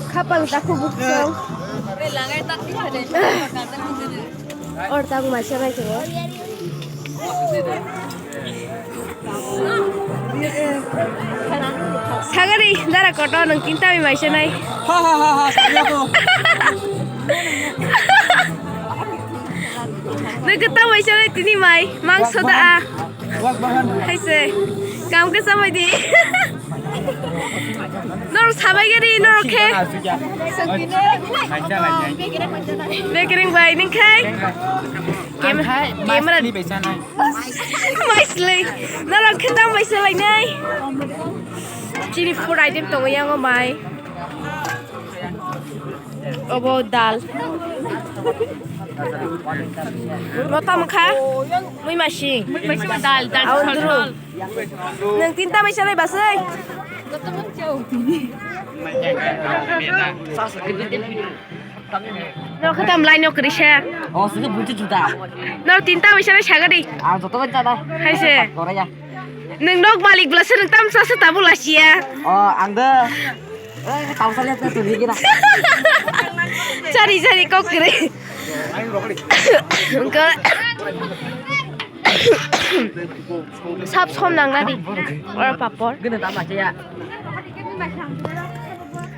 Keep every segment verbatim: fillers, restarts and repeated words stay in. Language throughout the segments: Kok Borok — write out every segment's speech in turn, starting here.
Khapang takhuk bukchang. Or tang maisa nai tongo. Sagari dara koto nwng tinta bai maisa nai. Ha ha ha ha, sagari ako. Nwng kwtang maisa nai tini mai, mangso da a. Wak bahan. Hai se, kam khe chamai di. Norok sabai gari, norok khe. Bekereng bai, nwng khai. Kem-, Ang khai, camera. Mas ni bai sanai. Maisley. Norok khe tang bai salainai. Chini food item tongo yango mai. Obo dal. Motam kha. Mui masing. Mui masing dal, dal. Aundru. Nwng tinta bai salai basai. Norok khe tam line o kwrwi se. O, sini bunchi juda. Norok tinta bai salai sagadi. Ang joto bai chana. Hai se. Koraya. Nwng nok malik bwla se nwng tam sa se tabuk lasiya. O, ang de. Eh, tau sa lihat tu ni kira. Chari chari kok kwrwi. Wngkha. Sap som nang nadi. Oro papor. Gini tama kaya.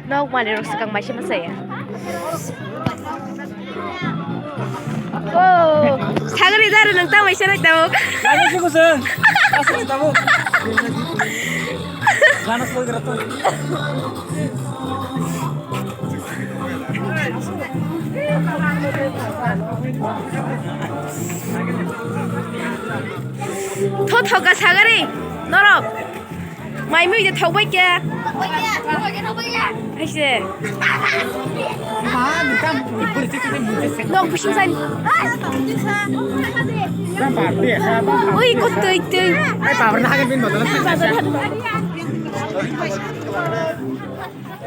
Nok mani rok swkang bai se ma saya. Oh, sagri dare nang ta bai se nai tabuk. Lagi sih kusung. Asli tabuk. Ganas koi kira tu. Tho thoka sagari norok. Mai mui je thok bai khe. Hai se. Nok bising sai. Ui, kotoi tei.